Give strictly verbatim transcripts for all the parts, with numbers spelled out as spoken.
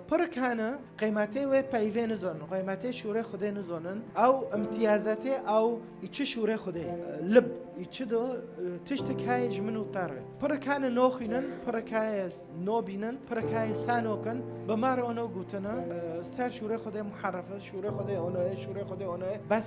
Pirk hene, qeymetê wê peyvê nizonin, qeymetê şûrê Xwedê nizonin, ew imtiyazetê, ew î çi şûrê Xwedê, lib, î çi do, tiştik heye ji min û te re. Pirk hene noxwînin, pirk heye nobînin, pirk heye senokin, bi me re ono gotine, ser şûrê Xwedê muherref e, şûrê Xwedê ono ye, şûrê Xwedê ono ye. Bes,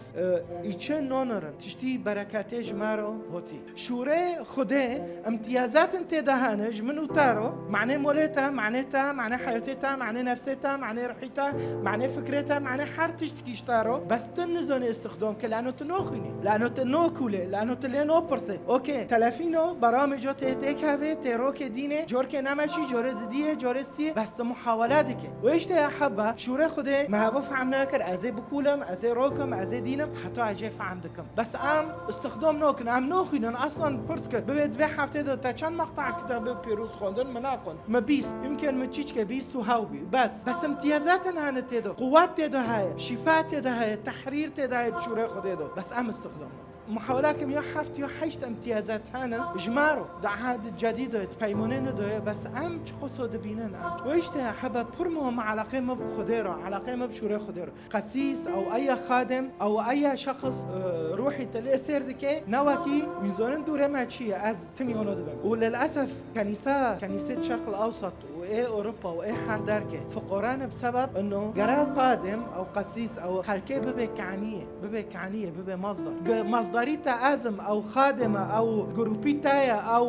î çi nonirin, tiştî bereketê ji me re hotî. Şûrê Xwedê imtiyazatin tê de hene ji min û te re, manê molê te, manê te, manê heyatê te, manê nefsê te, manê ruhî te, manê fikrê te, manê her tiştikî ji te re. Bes tu nizanî istixdam ke, lano tu noxwînî, lano tu nokulê, lano tu lê nopirsê. Okey, telefîno, beramê co tê têkevê, tê rokê dînê, corkê nemeşî, corê didiyê, corê siyê, bes tu muhawela dike. Wê işte ya heba, şûrê Xwedê me heba fehm nekir, ez ê bikulim, ez ê rokim, ez ê dînim, heta ez jê fehm dikim. Bes em istixdam nokin, em noxwînin, aslan pirs kir, bibê di vê heftê de te çend meqta kitabê pêroz xwendin, min naxwend. Me bîst, yimkin min çîçke bîst û hew bî. Bes, bes imtiyazatin hene tê de, quwet tê de heye, şîfa tê de heye, tehrîr tê de heye, şûrê Xwedê de. Bes em istixdam nokin. Muhawela kim ya heft ya heşt imtiyazat hene, ji me re, di ehd cedîd de, di peymanê ne de, bes em çi xoso dibînin em. Wê işte hebe pir muhim eleqê me bi Xwedê re, eleqê me bi şûrê Xwedê re. Qesîs, ew eya xadim, ew eya şexs, e, ruhî te lê sêr dike, ne wekî wî zonin dûrê me çi ye, ez timî ono dibim. Û lilesef kenîsa, kenîsê Şerq el Ewsat û ê Ewropa û ê her derkê fiqoran bi sebeb ino gere xadim, ew qesîs, ew xelkê bibe kaniyê, bibe kaniyê, bibe mazdar. Ge-, mazdarî te ezim, ew xadim e, ew grûpî te ye, ew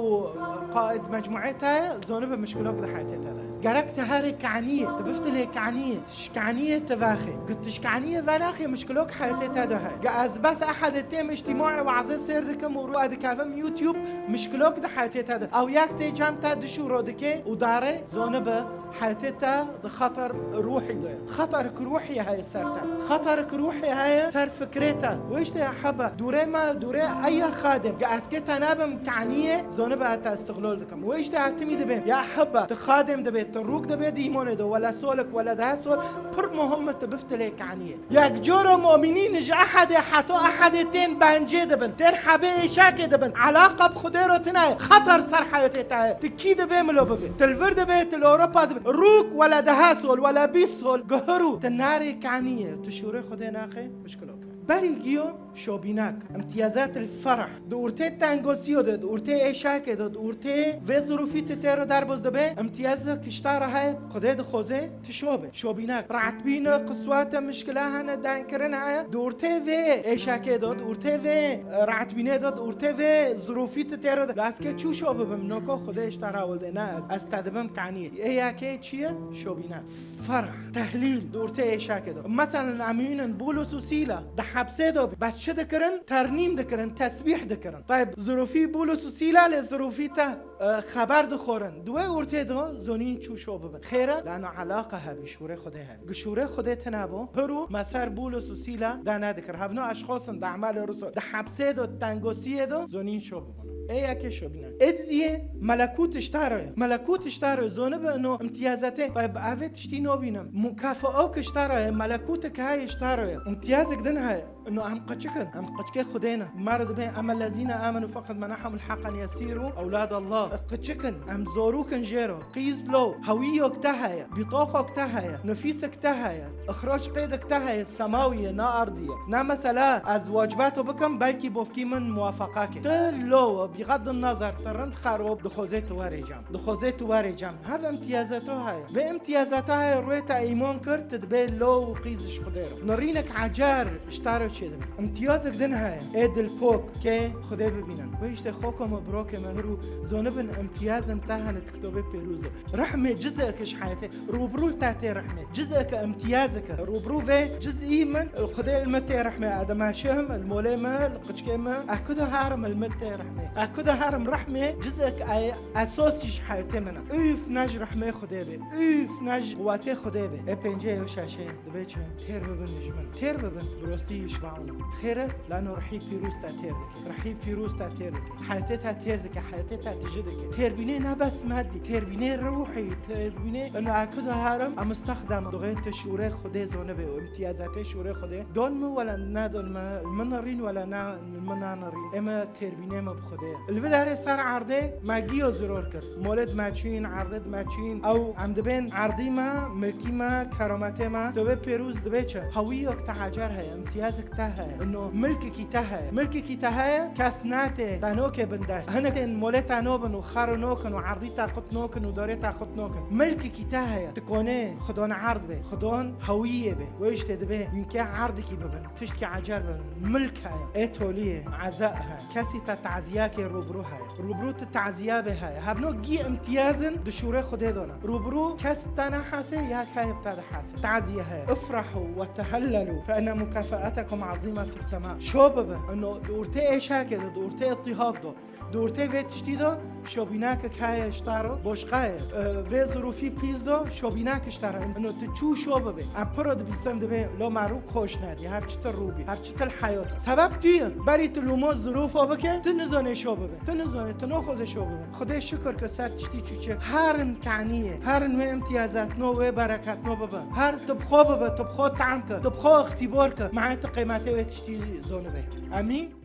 qaid mecmuê te ye, zonibe mişkilok di heyatê te de. Gerek te herê kaniyê, tu biftilê kaniyê. Şkaniyê te vexê. Gu tu şkaniyê venaxê, mişkilok heyatê te de heye. Ge ez bes ehedê têm îctîmaê wazê sêr dikim û rû dikevim YouTube, mişkilok di heyatê te de. Ew yek tê cem te dişûro dike û dare, zonibe heyatê te di xeter ruhî de ye. Xeterik ruhî heye ser te. Xeterik ruhî heye ser fikrê te. Wê işte hebe, dûrê me, dûrê eya xadim. Ge ez kê te nebim kaniyê, zonibe ez te istiqlol dikim. Wê işte ez timî dibêm. Ya hebe, tu xadim dibê, tu rûk dibê di îmonê de, wele solik, wele dehe sol, pir muhim e tu biftilê kaniyê. Yek coro mu'minîn ji ehedê heto ehedê tên bencê dibin, tên hebê êşakê dibin. Elaqa bi Xwedê re tune ye. Xeter ser heyatê te ye. Tu kî dibê milo bibê? Tu li vir dibê, tu li Ewropa dibê. Rûk wele dehe sol, wele bîst sol, guhirû. Tu narê kaniyê, tu şûrê Xwedê naxê, mişkilok e. Berî giyo, şobînak, imtiyazat el ferh, di ortê tengosiyo de, di ortê êşakê de, di ortê vê zirûfî tu tê re derboz dibe, imtiyazek kişta re heye, Xwedê dixwaze, tu şobe. Şobînak, rahatbîne, qiswate, mişkile hene, dankirin heye, di ortê vê êşakê de, di ortê vê, e, rahatbînê de, di ortê vê zirûfî tu tê re de. Lazke çû şo bibim, noko Xwedê ji te re hewil de, ne ez, ez te dibim kaniyê. Ê yekê çi ye? Şobînak. Ferh, tehlîl, di ortê êşakê de. Meselen, em hînin Bulus û Sîla di hepsê de bî. Bes çi dikirin? Ternîm dikirin, tesbîh dikirin. Tayb, zirûfî Bulus û Sîla lê zirûfî te, e, xeber dixorin. Di wê ortê de zonîn çû şo bibin. Xêre, lano elaqa hebî, şûrê Xwedê hebî. Gi şûrê Xwedê tine bo, pir û me ser Bulus û Sîla de nedikir. Hevno eşxosin di emelê ruso, di hepsê de, tengosiyê de, zonîn şo bibin. Ê yekê şobîne. Ê didiyê melekût ji te re ye. Melekût ji te re ye. Zonibe ino imtiyazetê. Tayb, evê tiştî nobînim. Mukafaa ji te re ye. Melekûtek heye ji te re ye. Imtiyazek din heye. Ino em qiçik in. Em qiçikê Xwedê ne. Me re dibê, "Em ellezîne amenu feqet menahum el-haq en yesîru ewlad Allah." Qiçik in. Em zorûk in jê re. Qîz lo. Hewîyok te heye. Bîtoqok te heye. Nifîsek te heye. Îxroc qêdek te heye, semawî ye, ne ardî ye. Ne mesela ez wacbato bikim, belkî bofkî min muwafaqakê. Tu lo, bîxed nezer, tu rind xerob, dixwazê tu werê cem. Dixwazê tu werê cem. Hev imtiyazeto heye. Vê imtiyazeto heye, rûyê te îmon kir, tu dibê lo û qîz ji Xwedê re. Nirînek ecer ji te re çêdibe. Imtiyazek din heye. Ê dilpok, kê Xwedê bibînin. Wê işte xoko me, birokê me, hir û zonibin imtiyazin te hene di kitobê pêrûz de. Rehmê cizek ji heyetê. Rûbirû te tê rehmê. Cizek imtiyazek. Rûbirû vê cizî min, Xwedê li me tê rehmê. Edema şehim, li molê me, li qiçkê me. Ez ku de herim li me tê rehmê. Ez ku de herim rehmê, cizek ay esosî ji heyetê min e. Üf ne ji rehmê Xwedê bê. Üf ne ji quwetê Xwedê bê. Ê pêncê yo şeşê. Dibê çi? Têr bibin ji min. Têr bibin. Bi rostî ji wan. Lano rihî pîroz te têr dike. Rihî pîroz te têr dike. Heyatê te têr dike. Heyatê te tije dike. Têrbînê ne bes medî. Têrbînê ruhî. Têrbînê eno eki diherim. Em istexdam. Duxê tu şûrê Xwedê zonibe û imtiyazatê şûrê Xwedê. Don mi wela ne don mi? Min rîn wela ne min nanirîn. Eme têrbînê me bi Xwedê. Li vê derê ser erdê me giyo ziror kir. Molê dime çîn, erdê dime çîn. Ew em dibên erdî me, milkî me, kerametê me. Tu vê pêrûz dibê çi? Hewiyek te ecer heye, imtiyazek te heye. Ino milkekî te heye. Milkekî te heye, kes nate, te noke bin dest. Hinek tên molê te nobin û xero nokin û erdî te qut nokin û dorê te qut nokin. Milkekî te heye. Tu konê xidon erd be, xidon hewiyê be. Wê işte dibê, wînkê erdikî bibin. Tiştkî ecer bibin. Milk heye. Ê toliyê, eza heye. Kesî te taziyakê rûbirû heye. Rûbirû tu taziya bê heye. Hevno gî imtiyazin di şûrê Xwedê dona. Rûbirû kes te nehasê ya kayê bi te dihasê. Taziye heye. Ifrahu ve tehellelu fe inne mukafaatakum azîme fis sema. Şo bibe. Ino di ortê êşakê de, di ortê îtîhat de, di ortê vê tiştî de şobînakek heye ji te re boşqa ye. E, vê zirûfî pîs de şobînak ji te re. Ino tu çû şo bibe. Em piro dibîsin dibê lo me rû koş nedî. Hev çitir rû bî. Hev çitir heyat. Sebeb tu yî. Berî tu lûmo zirûfo bike, tu nizanê şo bibe. Tu nizanê, tu noxwazê şo bibe. Xwedê şikir ke ser tiştî çûçe. Herin kaniyê, herin wê imtiyazatno, wê bereketno bibe. Her tu bi xwe bibe, tu bi xwe tam ke, tu bi xwe îxtîbar ke. Meha tu qîmetê wê tiştî zonibe. Emîn?